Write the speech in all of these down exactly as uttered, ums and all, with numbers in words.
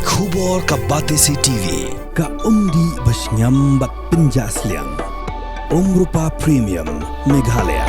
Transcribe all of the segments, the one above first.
Khubor ka Batesi T V, ka umdih ba shngiam bad pynjah sliang. Umrupa Premium, Meghalaya.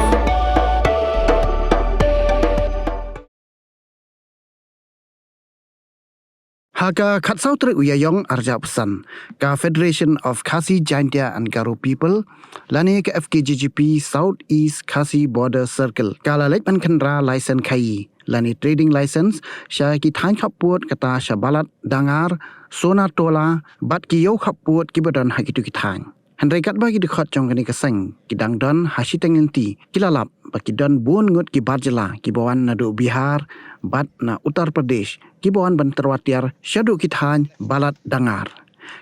Ha ka khatsaw tarik u Ïaïong arhajar arphew san, ka Federation of Khasi Jaintia and Garo People, lane ka F K J G P South East Khasi Border Circle, ka la leit ban khynra license khaïi lane trading license sha ki thaiñ khappud kata sha Balat, Dangar, Sonatola bad ki ïew khappud kiba don ha kito ki thaiñ. Hynrei katba ki dkhot jong kane ka seng ki dang don ha shiteng lynti, ki la lap ba ki don bun ngut ki bar jylla kiba wan naduh Bihar bad na Uttar Pradesh kiba wan ban tyrwa tiar shaduh ki thaiñ Balat, Dangar.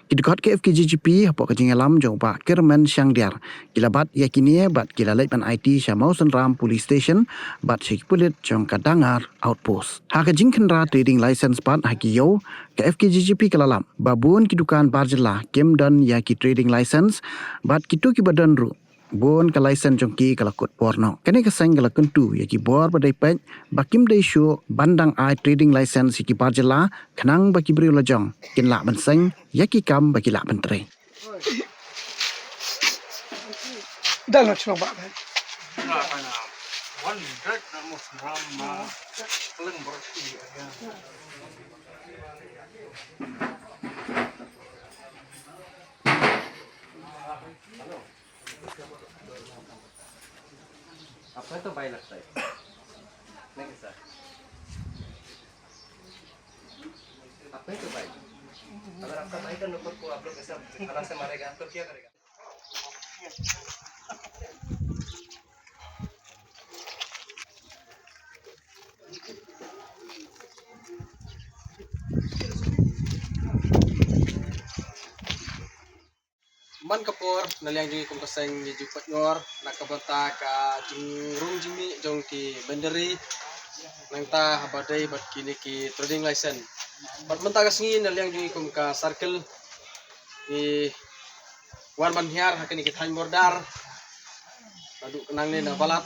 Ki dkhot ka F K J G P hapoh ka jingïalam jong u Bah Kyrmen Shangdiar, ki la bat ïa kine bad ki la leit ban aiti sha Mawsynram Police Station bad sha ki pulit jong ka Dangar Outpost. Ha ka jingkhynra trading license pat ha ki ïew, ka F K J G P ka la lap ba bun ki dukan bar jylla kim don ïa ki trading license bad kito kiba don ruh, bun ka license jong ki ka la kut por noh. Kane ka seng ka la kyntu ïa ki bor ba dei peit ba kim dei shuh ban dang ai trading license ïa ki bar jylla, khnang ba ki briew la jong kin lah ban seng ïa ki kam ba ki lah ban trei. Dal na chuma ba. आपका तो भाई लगता है। नहीं सर। आपका ही तो भाई। अगर आपका भाई का नौकर को आप लोग ऐसा खाना से मारेगा, तो क्या करेगा? Man ka por, na liang jong ngi kum ka seng ngi ju pynïar na ka bynta ka jingrung jingmih jong ki bynriew, nangta haba dei bad kine ki trading license. Bad mynta ka sngi na liang jong ngi kum ka circle ngi wan ban hiar ha kine ki thaiñ border, naduh ka nangne na Balat,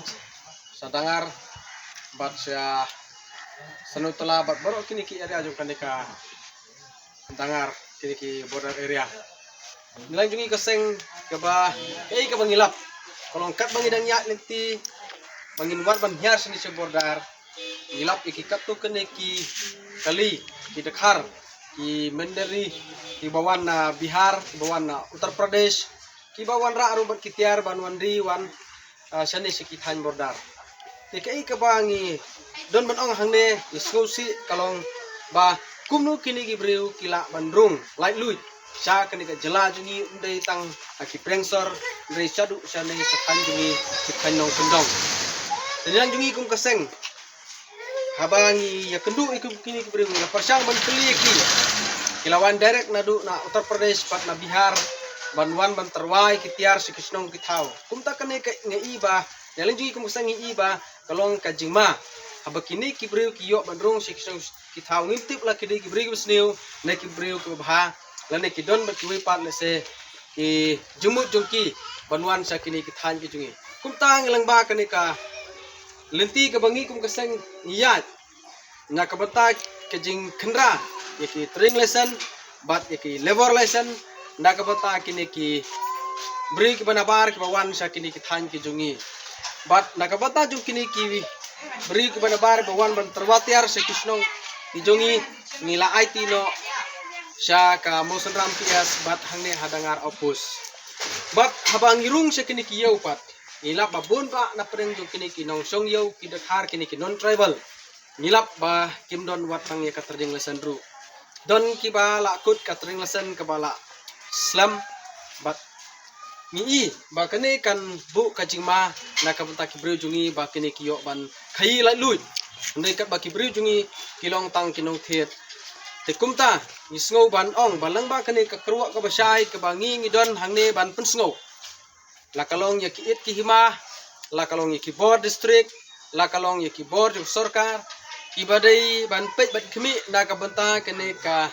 sha Dangar bad sha Sonatola bad baroh kine ki area jong kane ka Dangar, kine ki border area. Na liang jong ngi ka seng, kaba, kaei kaba ngi lap, ka long katba ngi dang ïaid lynti ba ngin wan ban hiar shane sha border, ngi lap ïa ki katto katne ki kali, ki dkhar, ki bynriew kiba wan na Bihar, kiba wan na Uttar Pradesh, kiba wanrah ruh bad ki tiar ban wan ri wan, ah, shane sha ki thaiñ border. Te kaei kaba ngi don ban ong hangne, ngi sngewsih ka long ba kumno kine ki briew ki lah ban rung laitluid sha kane ka jylla jong ngi, ym dei tang ha ki priong sor, hynrei shaduh shane sha thaiñ jong ngi, ki thaiñ nongkyndong. Te na liang jong ngi kum ka seng, haba ngi ïakynduh ïa kine ki briew, ngi la pyrshang ban kylli ïa ki. Ki la wan direct naduh na Uttar Pradesh bad na Bihar ban wan ban tyrwa ïa ki tiar sha ki shnong ki thaw. Kumta kane ka ngi i ba, na liang jong ngi kum ka seng ngi i ba ka long ka jingma. Haba kine ki briew ki ïoh ban rung sha ki shnong ki thaw, ngim tip la ki dei ki briew kiba sniew ne ki briew kiba bha, lane ki don bad kiwei pat lehse ki jingmut jong ki ban wan sha kine ki thaiñ ki jong ngi. Kumta ngi lyngba kane ka lynti kaba ngi kum ka seng ngi ïaid na ka bynta ka jingkhynra ïa ki trading license bad ïa ki labour license na ka bynta kine ki briew kiba nabar kiba wan sha kine ki thaiñ ki jong ngi. Bad na ka bynta jong kine ki briew kiba nabar ba wan ban tyrwa tiar sha ki shnong ki jong ngi, ngi la aiti noh sha ka Mawsynram P S bad hangne ha Dangar Outpost. Bad haba ngi rung sha kine ki ïew pat, ngi lap ba bun bah na pdeng jong kine ki nongshong ïew, ki dkhar, kine ki non-tribal, ngi lap ba kim don wat tang ïa ka trading license ruh. Don kiba la kut ka trading license kaba la slem, bad ngi i ba kane kan buh ka jingma na ka bynta ki briew jong ngi ba kine ki ïoh ban khaïi laitluid. Hynrei katba ki briew jong ngi ki long tang ki nongthied. Te kumta ngi sngew ban ong ba lyngba kane ka kyrwoh kaba shai kaba ngi ngi don hangne ban pynsngew, la ka long ïa ki it ki hima, la ka long ïa ki bor district, la ka long ïa ki bor jong sorkar, kiba dei ban peit bad khmih na ka bynta kane ka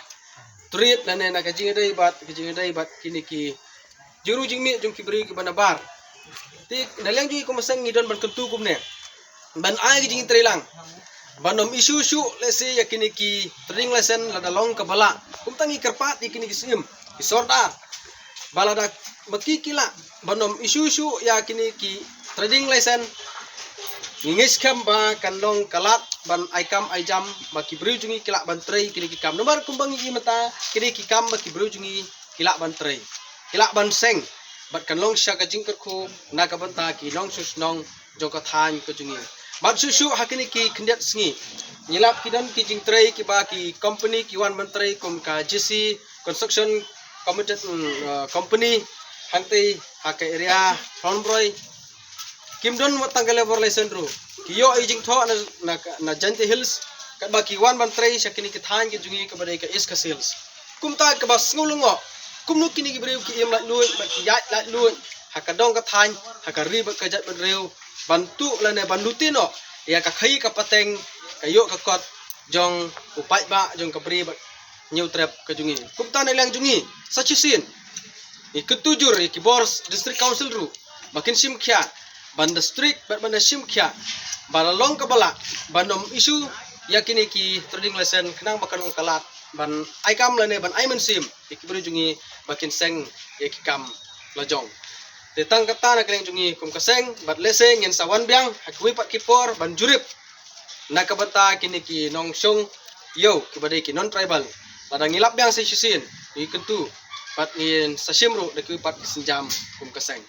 threat lane na ka jingïadei bad, ka jingïadei bad kine ki jingrung jingmih jong ki briew kiba nabar. Te na liang jong ngi kum ka seng ngi don ban kyntu kumne, ban ai ka jingtreilang ban ym issue shuh lehse ïa kine ki trading license lada long kaba lah. Kumta ngi kyrpad ïa kine ki syiem, ki sordar, ba lada ma ki ki lah ban ym issue shuh ïa kine ki trading license, ngi ngeit skhem ba kan long ka lad ban ai kam ai jam ba ki briew jong ngi ki lah ban trei kine ki kam. Namar kumba ngi ïohi mynta, kine ki kam ba ki briew jong ngi ki lah ban trei, ki lah ban seng, bad kan long sha ka jingkyrkhu na ka bynta ki nongshong shnong jong ka thaiñ ka jong ngi. Bad shuh shuh ha kine ki khyndiat sngi, ngi lap ki don ki jingtrei kiba ki company ki wan ban trei kum ka J C Construction Committed, mm, uh, Company hangtei ha ka area Thonbwroi. Kim don wat tang ka labour license ruh. Ki ïoh i jingthoh na, na, na Jaintia Hills, katba ki wan ban trei sha kine ki thaiñ ki jong ngi kaba dei ka East Khasi Hills. Kumta kaba sngew lyngngoh, kumno kine ki briew ki im laitluid bad ki ïaid laitluid ha ka dong ka thaiñ, ha ka ri bad ka jaitbynriew, ban tuh lane ban lute noh ïa ka khaïi ka pateng, ka ïoh ka kot jong u paidbah jong ka Bri bad Hynñiewtrep ka jong ngi. Kumta na liang jong ngi sa shisien ngi kyntu jur ïa ki bor District Council ruh ba kin shim khia, ban da strict bad ban da shim khia ba la long kaba lah ban ym issue ïa kine ki trading license khnang ba kan long ka lad ban ai kam lane ban ai mynsiem ïa ki briew jong ngi ba kin seng ïa ki kam la jong. Te tang kata na ka liang jong ngi kum ka seng, bad lehse ngin sa wan biang ha kiwei pat ki por ban jurip na ka bynta kine ki nongshong ïew kiba dei ki non tribal. Lada ngi lap biang sa shisien, ngi kyntu bad ngin sa shim ruh da kiwei pat ki sienjam kum ka seng.